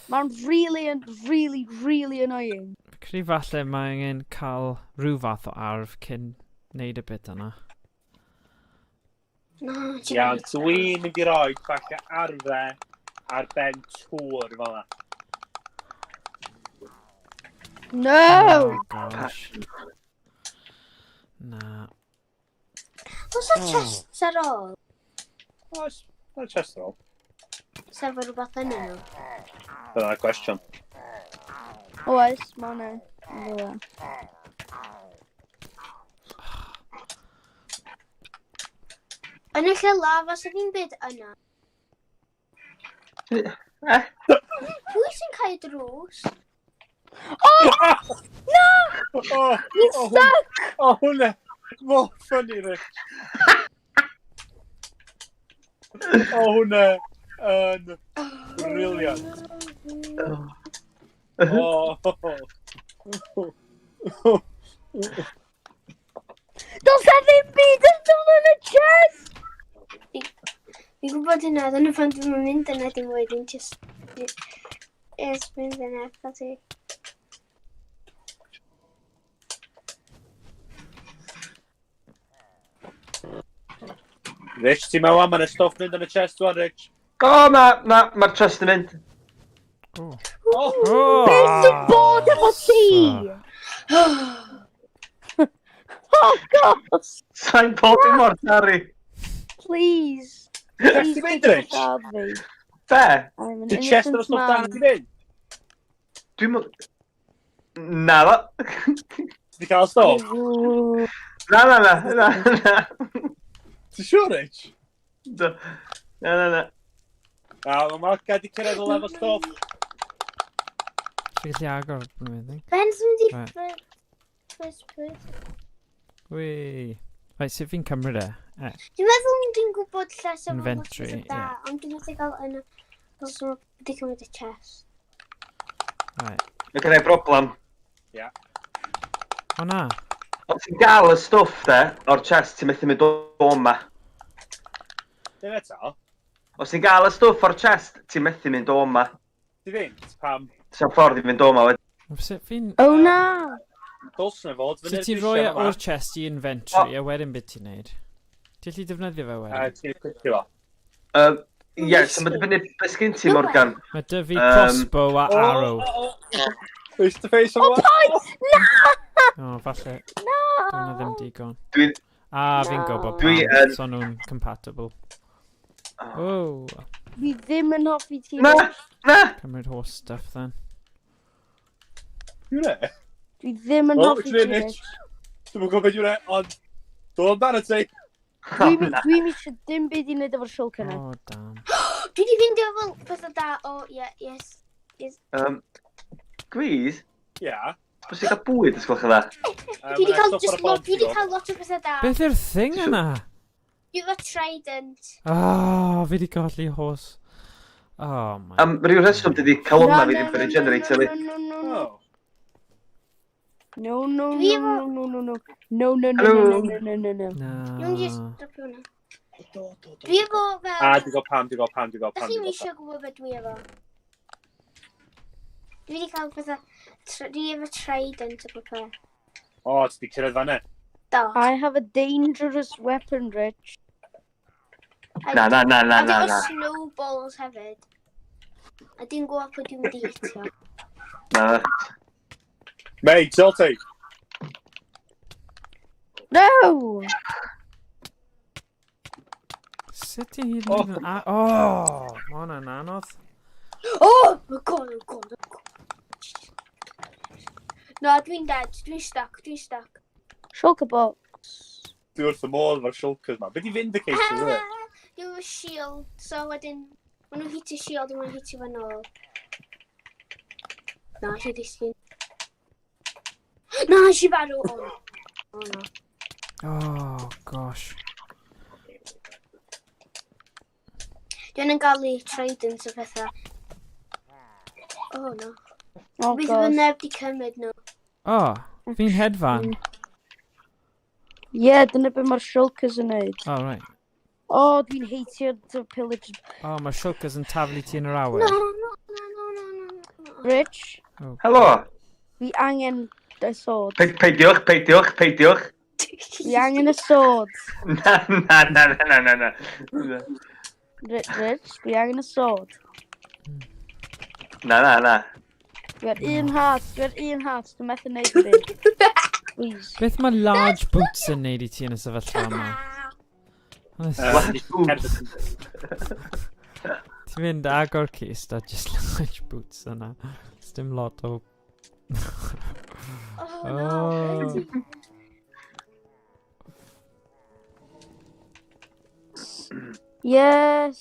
Mae'n really, really, really annoying. Fi credu falle mae angen cael rhyw fath o arf cyn neud y bit yna. Na, Iawn, dwi'n mynd i roi falle arfau ar ben tŵr fel yna. No! Oh, gosh. Na. Oes o chests ar ôl? Oes, mae'n chest ar ôl. Sef o rhywbeth yn nhw? Dyna'r cwestiwn. Oes, mae hwnna. Ynddo fe. Yn y lle lava, sydd ddim byd yna. Eh? Pwy sy'n cael drws? Oh! No! Oh, Fi'n stuck! O, hwnna! Mor funny, Rich. O, hwnna yn brilliant. O. Does e ddim byd yn dod yn y chest! Fi'n gwybod hynna, dyna pan dwi'n mynd yna dim mwy, dwi'n just... Yes, mynd yna, ti. Rich, ti'n meddwl am y stwff mynd yn y chest wan, Rich? O, na, na, mae'r chest yn mynd. Oh. Oh. Oh. Beth sy'n bod efo ti? Oh, God! Sa'n bod dim mor sorry. Please. Chest i mynd, Rich? Lladd fi. Be? I'm an Dy chest innocent o'r stwff dan man. ti mynd? Dwi'n... Na, fo. Ti di cael stwff? Ooh. Na, na, na, na, na. Ti'n siŵr, Rich? Do. Na, na, na. Na, mae Malca di cyrraedd o lefel stwff. Ti'n gallu agor blwyddyn. thing. Ben sy'n mynd i Right. first person. Wee. Right, sut fi'n cymryd e? Dwi'n meddwl dwi'n gwybod lle sef Inventory, da, ond dwi'n methu gael yna. Os mae wedi cymryd y chest. Right. Mae gen i broblem. O na. Os ti'n gael y stwff de, o'r chest, ti'n methu mynd o yma. Dim eto. Os ti'n gael y stwff o'r chest, ti'n methu mynd o yma. Ti ddim, pam. Ti'n ffordd i fynd o yma wedyn. Sut fi'n... Oh na! Dylswn i fod. Sut ti'n rhoi e o'r chest i inventory a wedyn beth ti'n neud? Ti'n gallu defnyddio fe A wedyn? ti'n clicio fo. Ie, so mae'n dibynnu beth sgyn ti, Morgan. Mae dy fi crossbow a arrow. Face to face O, o'n paid! Na! O, falle. Na! Dyna ddim digon. Dwi'n... A, fi'n gwybod Dwi pam. yn- So nhw'n compatible. Oh, Fi ddim yn hoffi ti. Na! Na! Cymryd horse stuff then. Dwi'n e? Dwi ddim yn Wel, hoffi ti'n ti, ennill. Rich. Dwi'n gwybod beth yw'n e, ond... Dod amdano ti. Dwi'n dwi'n eisiau dim byd i wneud efo'r shulker yna. Oh, damn. Dwi wedi fynd efo pethau da o, ie, yes. Yes. Gwys, Ia. pwy sy'n cael bwyd ysgolch yn dda? Dwi wedi cael just lot, dwi wedi cael lot o pethau da. Beth yw'r thing yna? Dwi efo trident. Oh, fi di golli horse. Oh my. Am ryw rheswm dydi calonna fi ddim yn regenerate no, li. no, no, no, Oh. no, no, Dwi no, efo- no, no, no, no, no, no, Hello. no, no, no, no, no. Na. Dwi'n just dropio hwnna. Dwi efo fel... A, dwi'n gwybod pam, dwi'n gwybod pam, dwi'n gwybod Da pam. chi'n dwi'n gwbod eisiau gwybod beth dwi efo? Dwi wedi cael pethau... Dwi efo trident o pethau. pam. O, ti di cyrraedd fan'na. Do. I have a dangerous weapon, Rich. Na, na, na, na, A na, dwi efo na. snowballs hefyd. A dwi'n gwybod pwy dwi'n mynd i hitio. Na. Mate, tilty. No! Sut ti'n hyd yn oed yn... Oh, mae hwnna'n anodd. Oh! Oh god, oh god, oh god. No, dwi'n dead. Dwi'n stuck, dwi'n stuck. Shulker box. Dwi wrth y modd efo'r shulkers ma. Be di Vindicator, isn't it? Dwi efo shield, so wedyn... Maen nhw'n hitio shield, a maen nhw'n hitio fo nôl. Na, eisiau disgyn. Na, eisiau farw. Oh, no. Oh, no. Oh, gosh. Dwi'n yn gael ei trident o pethau. Oh, no. Oh, Gobeithio bod God. neb di cymryd nhw. Oh, fi'n hedfan. Yeah, dyna be mae'r shulkers yn neud. Oh, right. Oh, dwi'n hateio the pillagers. Oh, mae shulkers yn taflu ti yn yr No, awyr. no, no, no, no, no, no. Rich, Oh. Helo! fi angen y sword. Peidiwch, peidiwch, peidiwch. Fi angen y sword. Na, na, na, na, na, na, na. Rich, fi angen y sword. Na, na, na. Dwi ar un heart, dwi ar un heart, dwi'n methu neud yn byd. Please. Beth mae large boots yn neud i ti yn y sefyllfa yma? Honestly, Large boots. Ti'n mynd agor cist a just large boots yna. It's dim lot o... Oh, no. Oh. Yes.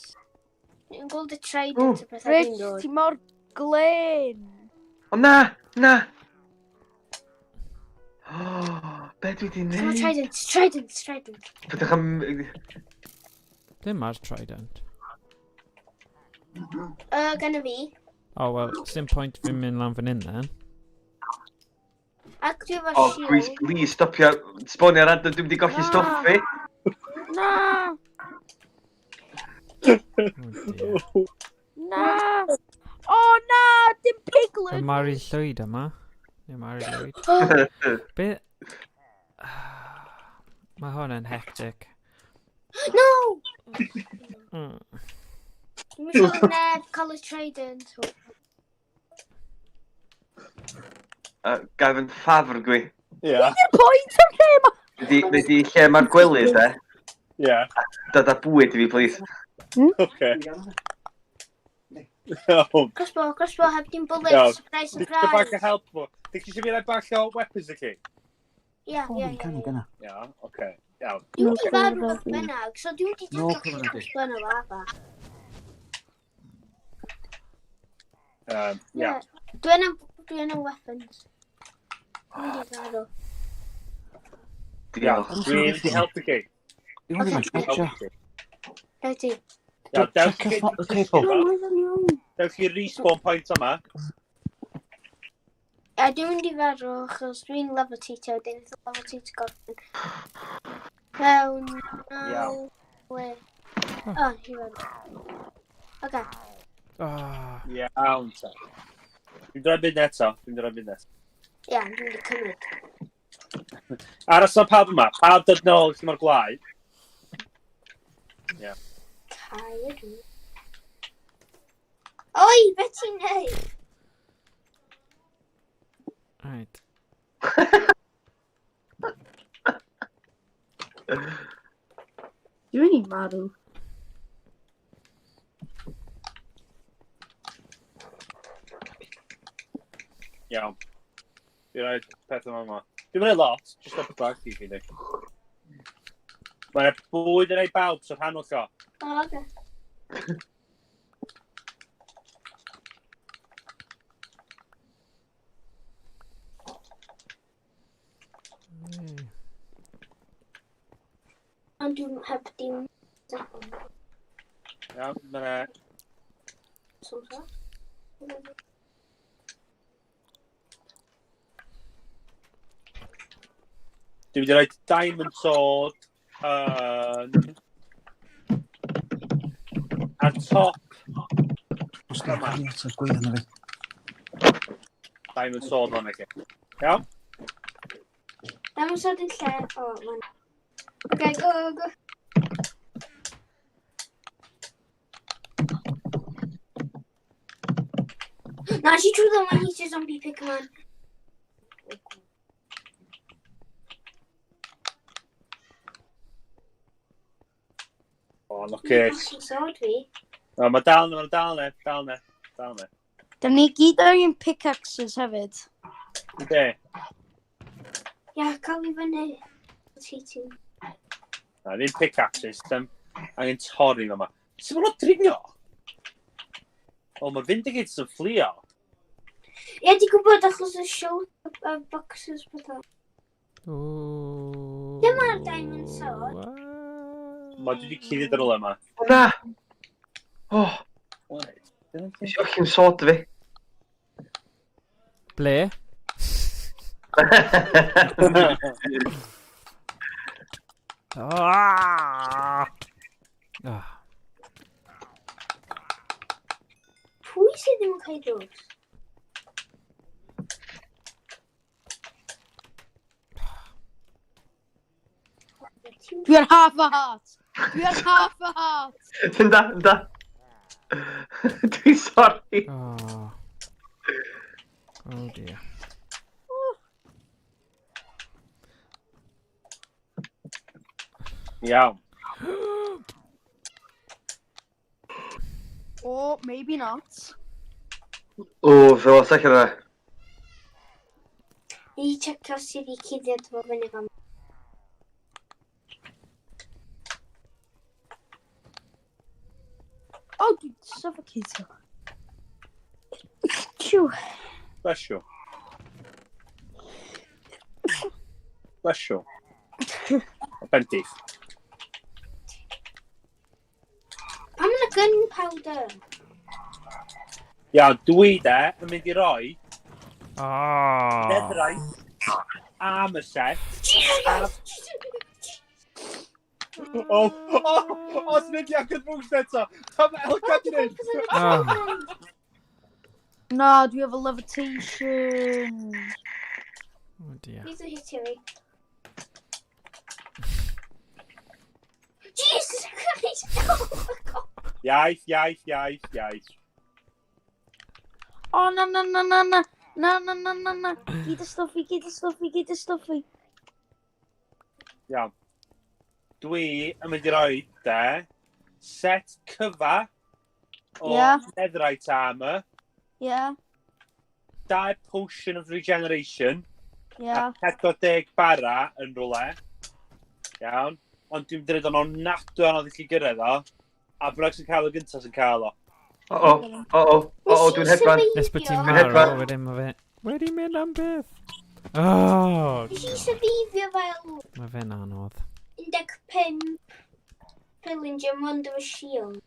Dwi'n gweld y trident o pethau Rich, dwi'n dod. ti mor glên. O na, na. Oh, be dwi di Come on, neud? trident, trident, trident. Pydych am... Ble mae'r trident? Gynna fi. Oh, well, sim point fi'n mynd lan fan hyn then. Ac dwi efo Oh, please, shield. please, stopio. Sbonio random, dwi'n mynd i golli stwff fi. Na, Oh dear. na. Oh na, dim Mae piglin. Mari Llwyd yma. Neu Mari Llwyd. Oh, Be... Mae hwn yn hectic. no! Dwi'n siŵr neb cael y trident. Gafin ffafr gwi. Ie, Dim point o'r lle ma. Neu di lle mae'r gwely, de. ie. Dod â bwyd i fi, please. Oce. Iawn. Crossbow, crossbow, heb dim bullet. Iawn. Surprise, Di chi bach o surprise. help fo? Di chi eisiau fi roi bach o weapons i chi? Ie, ie, ie. Iawn, oce. Iawn. Dwi'n wedi farw beth bynnag, so dwi'n wedi No, just gallu crossbow yn y lava. Iawn. Dwi angen weapons. Dwi'n wedi farw. Iawn. Diolch. Dwi'n mynd i helpu chi. Dwi'n mynd i Helpu chi. Rhaid ti. Iawn, dewch Check chi... off the table. Dewch chi respawn point yma. A dwi'n mynd i farw achos dwi'n levitatio, wedyn wnaeth levitate gorffen. Mewn... Iawn. Le. O, hi farw. Oce. Ah. Iawn, ta. Dwi'n dod byd eto. Dwi'n dod byd eto. Ia, dwi'n mynd i cymryd. Aros o pawb yma. Pawb dod nôl lle mae'r gwlau. Cau ydw. Oi, be ti'n neud? Right. Dwi'n mynd i marw. Iawn. Dwi'n rhaid peth yma yma. Dwi'n rhaid lot, jyst o'r bag i chi. Mae'n bwyd yn ei bawb, so rhannwch o. O, oce. Ond dwi'n heb dim... Iawn, mae'n... Sort of. Dwi'n mynd i roi diamond sword yn... Ar top Os gael caniatâd gwir yna fi. diamond sword fan chi. Iawn? Diamond sword yn lle. O, man. Oce, go, go, go. Na, si trwy ddod mae'n hitio zombie pigman. O, lwcus. Sword fi. O, mae dal na, mae dal na, dal na, dal na. Dyn ni gyd angen pickaxes hefyd. Ynddi? Ia, cael fi fyny. Ti. Na, ddim pickaxes, dim angen torri fama. Sut maen nhw'n dringo? O, mae Vindicates yn fflio. Ie, di gwybod achos y show y boxes pethau. Ooh. Dyma'r diamond sword. Mae dwi wedi cuddiad ar ôl yma. O na! O, nes i ollwng sword fi. Ble? Ah! Ah. Pwy sydd ddim yn cael drws? Dwi ar half a heart. Dwi ar half a heart. Ynda, ynda. Dwi'n sorry. Oh. Oh dear. Iawn. Or maybe not. O, fe os allan yna. I checio sydd i cuddiad fo fyny fan. Oh, dwi'n suffocato. Phew. Bless you. Bless you. Bendith. Pam yna gunpowder? Iawn, dwi de yn mynd i roi Oh. netherite armor set. Jesus Christ! O, o, o, ti'n mynd i agor bwgs eto. Pam Elga di wneud? Oh. Na, dwi efo levitation. Oh dear. Please don't hit me. Jesus Christ! Oh my God! Iaith, iaith, iaith, iaith. Oh, na, na, na, na, na. Na, na, na, na, na. Gyd y stwff fi, gyd y stwff fi, gyd y stwff fi. Iawn. Dwi yn mynd i roi de set cyfa o Ie. netherite armor, Yeah, dau potion of regeneration, yeah. a 40 bara yn rhywle. Iawn. Ond dwi'n dweud o'n ofnadwy anodd i chi gyrraedd o. A bynnag sy'n cael o gyntaf sy'n cael o. O, o, o, o, o, o, dwi'n hedfan. Nes bod ti'n Dwi'n marw hedfan. wedyn mae fe wedi mynd am byth. Oh, Nes i survivio fel mae fe'n anodd. 15 pillager mond efo shield.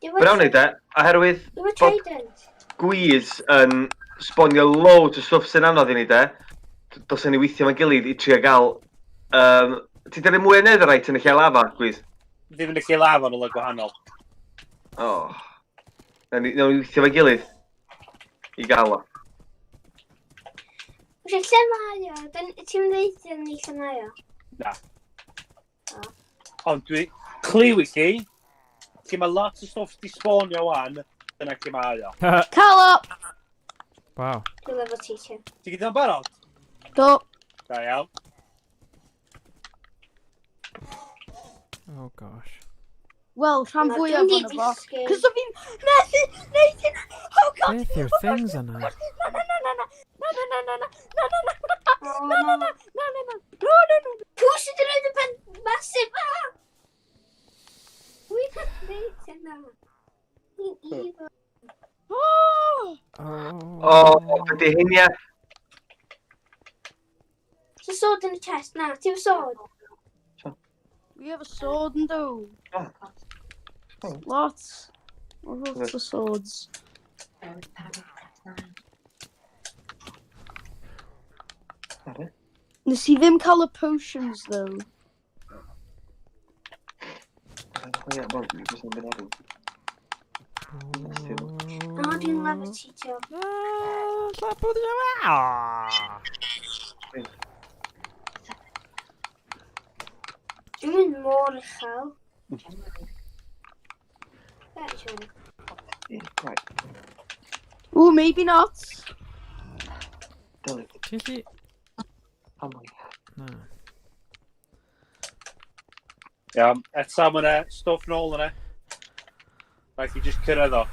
Mae'n iawn i de, oherwydd Efo trident. Gwiz yn sbonio loads o stwff sy'n anodd i ni, de. Dylsen ni weithio efo'n gilydd i trio gael... Ti 'di rhoi mwy o netherite yn y lle lava, Gwys? Ddim yn y lle lava, yn ola gwahanol. Oh. Nawn ni weithio efo'n gilydd i gael o. Felly, lle mae o? Ti'n mynd i ni lle mae o? Na. Ond dwi... Cliw i chi, lle mae lot o stwff di spawnio wan, dyna lle mae o. Cael o! Waw. Dwi'n efo teacher. Ti gyda'n barod? Do. Da iawn. Oh gosh. Wel, rhan Na, fwyaf dwi'n di ohono fo. disgyn. Cos o fi'n methu neud hynna! Oh God! Beth yw'r things yna? Na, na, na, na, na, na, na, na, na, na, na, na, na, Oh, na, na, na, na, na, na, no, no, no. Pwy sydd wedi rhoi y pen massive ah? Pwy sydd wedi gwneud hynna? Fi'n evil. Oh! Oh. O, be di hyn, ia? There's a sword in the chest. Na, ti'n sword? We have a sword and do. Oh. Lots. Lots of swords. Nes i ddim cael y potions, though. Na, dwi'n levitatio. Ah. Dwi'n mynd mor uchel. That is wrong. Ooh, maybe not. Ti'n gallu... Na. Iawn, eto mae yna stwff nôl yna. Rhaid i just cyrraedd o.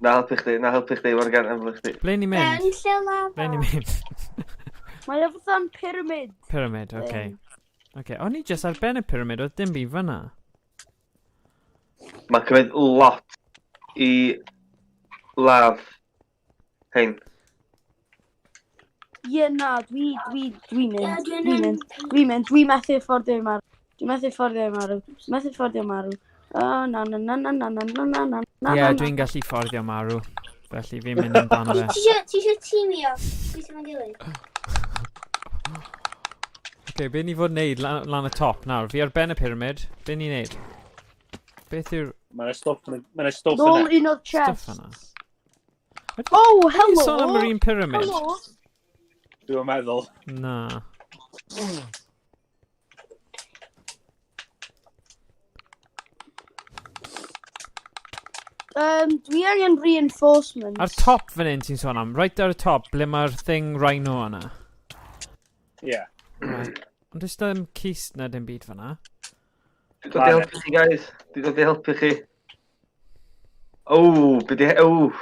Na helpu chdi, na helpu chdi, Morgan, helpu chdi. Ble ni'n mynd? Yn lle lava. Ble ni'n mynd? Mae o fatha'n pyramid. Pyramid, oce. Okay. Oce, o'n i just ar ben y pyramid, oedd dim byd fyna. Mae'n cymryd lot i ladd hein. Ie, na, dwi'n Ie, mynd. dwi'n Dwi'n mynd. Dwi'n mynd. Dwi'n methu fforddio i marw. Dwi'n methu fforddio i marw. Dwi'n methu fforddio marw. O, na, na, na, na, na, na, na, na, na, na, Ie, na. dwi'n gallu fforddio marw. Felly fi'n mynd amdano fe. Ti isio tîmio? Gweithio fo'n gilydd? Oce, okay, be ni fod wneud lan y top nawr? Fi ar ben y pyramid. Be ni'n neud? Beth yw'r Mae yna stwff yna. Mae yna stwff Nôl yna. un o'r stuff yna? chests. Oh, Ti'n sôn am hello! yr un pyramid? Hello! Dwi'n meddwl. Na. Dwi angen reinforcements. Ar top fan hyn ti'n sôn am, right ar y top, ble mae'r thing rhino yna. Ie. Right. Ond does dim cist na dim byd fyna. Dwi'n dod i helpu chi, guys. Dwi'n dod i helpu chi. O, be di... O.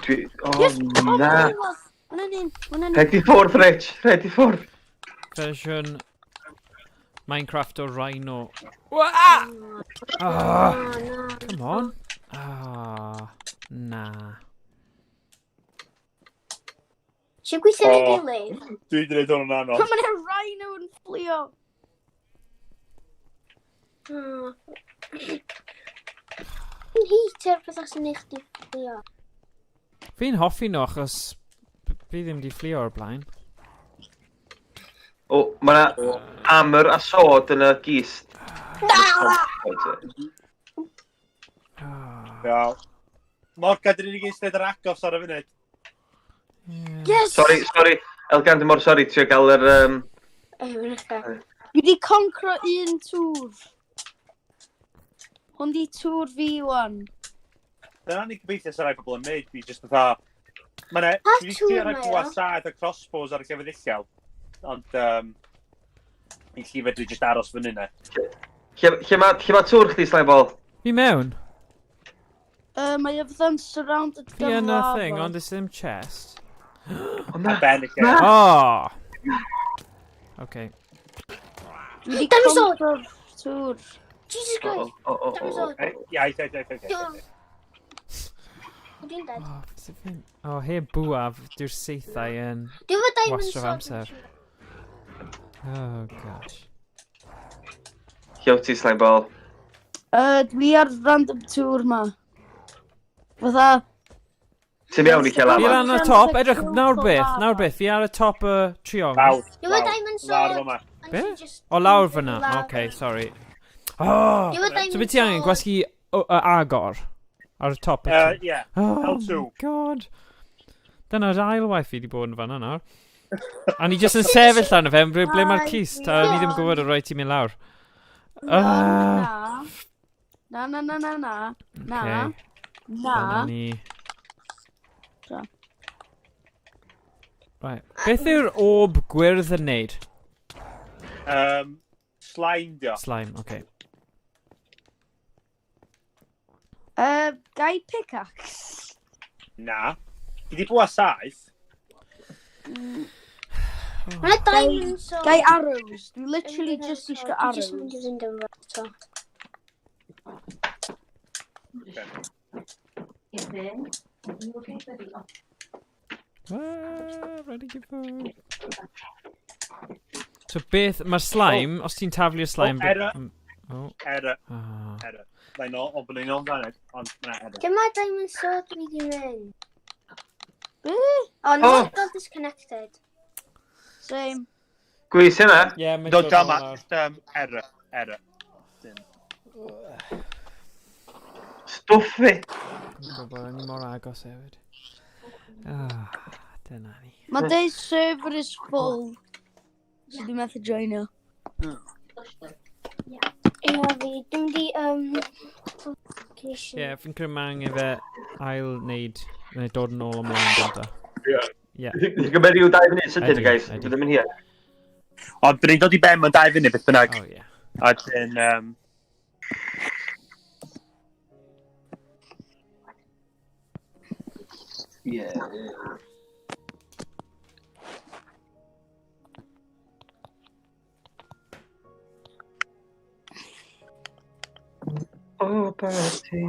Dwi... O, Yes! Oh, na. Hwna'n un, hwna'n un. Rhaid i ffwrdd, Rich. Rhaid i ffwrdd. Fersiwn Minecraft o Rhino. Wah! Ah! Oh, na. Come on. Ah, na. Isio gweithio fo'n Oh. gilydd? Dwi wedi gwneud hwn yn anodd. Come on, a rhino yn fflio. Oh. Dwi'n heatio'r pethau sy'n eich di fflio. Fi'n hoffi nhw achos fi ddim di fflio o'r blaen. O, mae yna armor a sword yn y gist. Na! Ah, Iawn. Morgan, dyn ni'n gyd yr agos ar y funud. yeah. Yes! Sorry, sorry. Elgan, dwi'n mor sorry, trio gael yr... Ei, mae'n uchel. Dwi wedi concro un tŵr. Hwn di tŵr fi wan. Dyna ni gobeithio sy'n rhai pobl yn neud, fi just fatha... Mae 'na... Pa Dwi wedi tŵr trio rhoi mae o? bwa sad a crossbows ar y llefydd uchel. Ond, i chi fedru just aros fyny yna. Lle ma tŵr chdi, Slimeball? Fi mewn. Mae o fatha'n surrounded Fi gan yn y lava. thing, ond does ddim chest. O, na. Ar ben y lle. Na. Oh! Okay. Dwi wedi Damn sword! concro'r tŵr. Jesus O, Christ! o, o, o, o. Iaith, iaith, iaith, iaith, iaith. Dwi'n dead. Oh, sut Oh, heb bwaf, dyw'r saethau yn... Dwi'n fod diamond Wastraff sword. amser. Oh, gosh. Lle wyt ti, Slimeball? Dwi ar random tŵr ma. Fatha... Ti'n mewn i lle Fi lava. lan ar y top, edrych, nawr beth, nawr beth, fi ar y top y triongl. Lawr. You were diamond Lawr sword. fyma. and Be? she just- O, lawr fyna. Lawr. Okay, sorry. Oh! You were diamond So beth ti angen, sword. gwasgu agor ar y top y Ie. Oh L2. my God. Dyna'r ail waith fi wedi bod yn fanna nawr. A ni jyst yn sefyll arno fe, ble mae'r cist, a ni ddim yn gwybod o rhaid ti'n mynd lawr. Ah, Na. Na, na, na, na, na. Na. okay. Na. Dyna ni. So. Right. Beth yw'r orb gwyrdd yn neud? Slime dio. Slime, okay. Gai pickaxe. Na. Fi di bwa saith. Mae diamond sword. Gai arrows. Dwi literally just eisiau Dwi jyst yn mynd i arrows. fynd yn eto. Ah, ready to go. So beth, mae'r slime, os ti'n taflu'r slime... Oh, error. Oh, Error. ah. Error. Mae'n ôl, ond bod ni'n ôl amdano, ond mae'n error. Dyma diamond sword dwi di mynd. Be? Oh, no, Oh. got disconnected. Same. Gwys hynna. Yeah, mae'n Do, dod dyma, nôl lawr. just, error. Error. Dim. Stwff fi. Dwi'n gwybod, o'n i mor agos hefyd. Ah, dyna ni. Mae deud server is full. So dwi'n methu joinio. Ie, fi, dwi'n di, application. Ie, yeah, fi'n credu mae angen fe ail wneud, neu dod yn ôl ymlaen gynta. Ie. Ie. Dwi'n gymryd rhyw 2 munud sydyn, Ydi, guys. ydi. Dwi ddim yn hir. Ond bydd ni'n dod i ben mewn 2 funud beth bynnag. Oh, ie. A dyn, Ie. O, barti.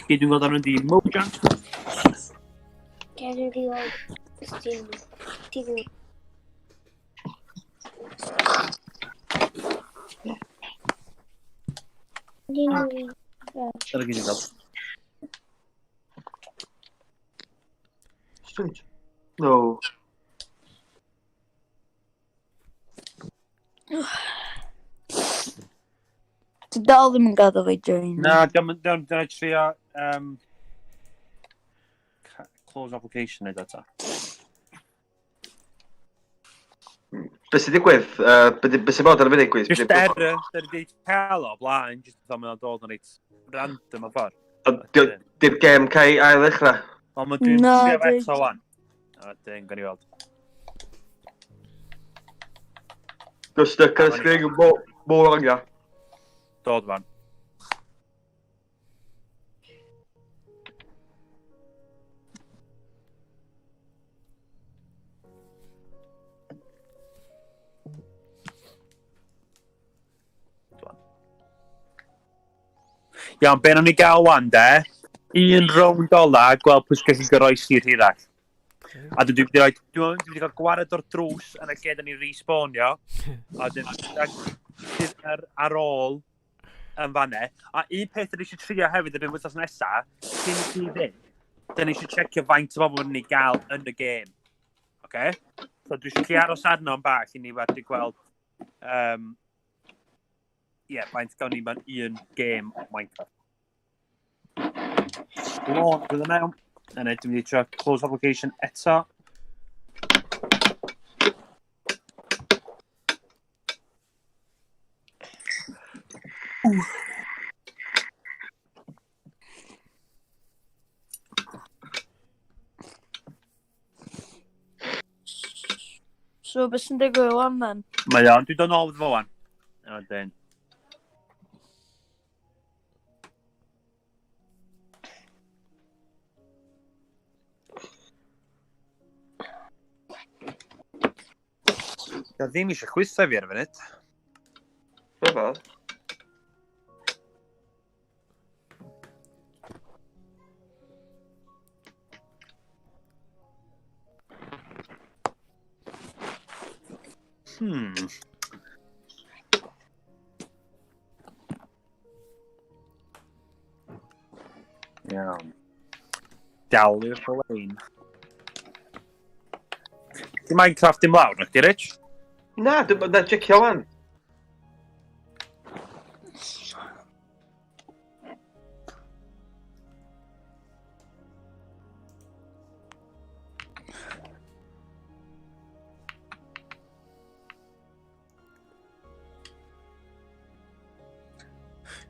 Gyd dwi'n gweld arno di Mojang. Ie, dwi'n di weld. Dim. Dim. Dim. Dyna gyd dwi'n gweld. Strange. No. Ti dal ddim yn gadael fi join. Na, dyna trio close application neu data. Be sy'n digwydd? Be sy'n bod ar y funud, Gwys? Just error, dyna di cael o blaen, just fatha mae'n dod yn reit random o ffordd. Di'r gêm cael ail ddechrau. Ond mae dwi'n Na, trio fe di. eto wan. A dyn, gawn ni weld. Go stuck ar y sgrin mor angia. Dod fan. Dwan. Iawn, be nawn ni gael wan de? Un rownd ola, gweld pwy sy'n gallu goroesi'r hirach. A dwi wedi cael gwared o'r drws yn y lle da ni'n respawnio. A dyn, sydd ar ôl yn fanne. A un peth da ni eisiau trio hefyd erbyn wythnos nesa, cyn i ti fynd, da ni eisiau checio faint o bobl ni gael yn y gêm. Okay? So dwi eisiau chi aros arno yn bach i ni wedi gweld yeah, faint gawn ni mewn un gêm o Minecraft. Launch with mewn. A dwi'n mynd i trio close application eto. So, beth sy'n digwydd wan then? Mae o'n, dwi'n dod nôl fo wan. A dyn. Dio ddim eisiau chwytho fi ar y funud. Rhyfedd. Iawn. Dal i'r lein. Di Minecraft dim lawr, na chdi, Rich? Na, dwi'n na, checio wan.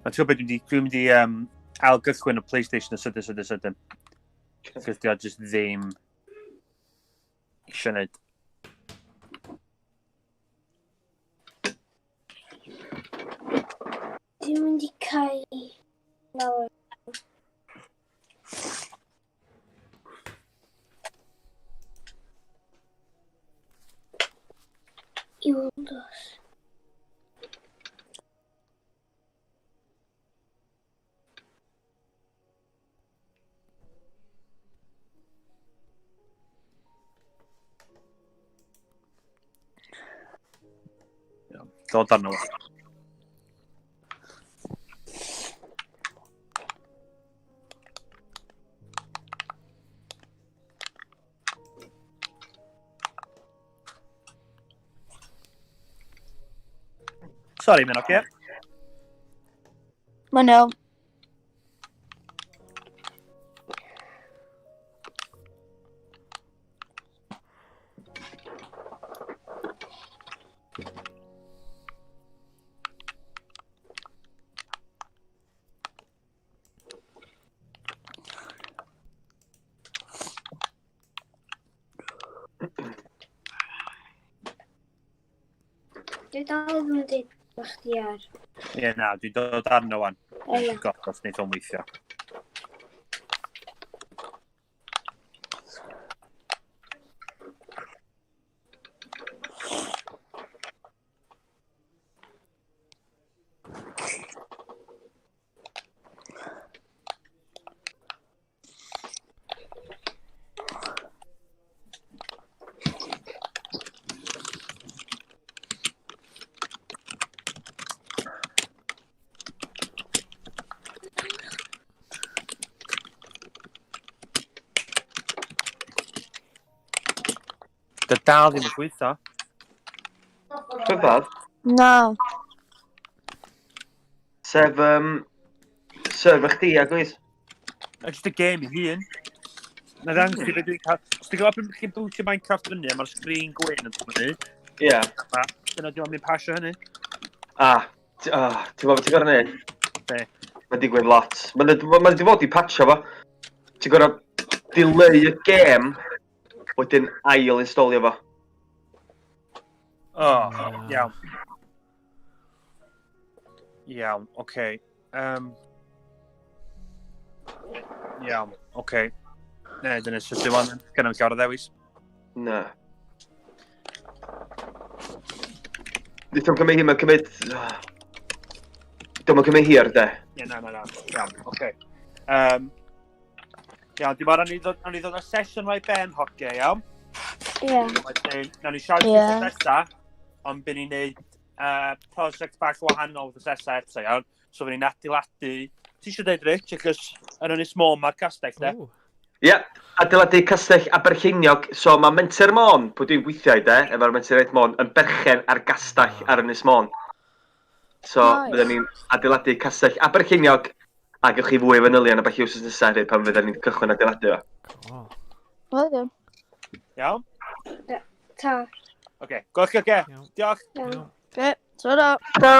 Na, ti'n gwybod beth dwi'n mynd i ailgychwyn y PlayStation y sydyn, sydyn, sydyn. Cos di o just ddim eisiau gwneud. Dwi'n mynd i cael lawr. I Windows. Dod arno fo. Sorry, mae'n oce? Mae'n iawn. Dwi dal ddim yn dweud bod chdi ar. Ie, na, dwi'n dod arno wan. O, ie. God, os wneud o'n weithio. Dy dal ddim yn gweithio. Rhyfedd. Na. Sef, server chdi, ag oes? A just y game i hun. Na ddangos i beth dwi'n cael. Os ti'n gwybod pan chi'n bwtio Minecraft fyny a mae'r sgrin gwyn yn dod fyny, Ie. dyna dwi'n mynd pasio hynny. Ah, ti'n gwybod beth ti'n gorau neud? Be? Mae'n digwydd lot. Mae'n ma di fod i patcho fo. Ti'n gorau dileu y gêm, wedyn ail installio fo. O, iawn. Iawn, oce. Iawn, oce. Ne, dyna sut dwi'n wan. Gen i'm llawer o ddewis. Na. Nid o'n cymryd hir, mae'n cymryd... Dwi'n cymryd hir, de. Ie, na, na, na. Iawn, oce. Iawn, dim ond nawn ni ddod â sesiwn mai ben, hoge, iawn? Ie. Wedyn, nawn ni siarad Ie. yeah. nesa, ond by ni'n neud prosiect bach wahanol wrth nesa eto, iawn? So, by ni'n adeiladu... Ti eisiau dweud, Rich, achos yn Ynys Môn mae'r castell, de? Ooh. Ie, adeiladu castell Abercheiniog. So mae Menter Môn, pwy dwi'n gweithio i de, efo'r Menter Iaith Môn, yn berchen ar gastell ar Ynys Môn. So, Nice. fydden ni'n adeiladu castell Abercheiniog, a gewch chi fwy o fanylion a ballu wsos nesaf hefyd pan fydden ni'n cychwyn adeiladu fo. Cool. Wel, ddim. Iawn? Ta. Oce, gwelch chi, oce. Iawn. Diolch. Iawn. Iawn. Oce, ta-ra. Ta!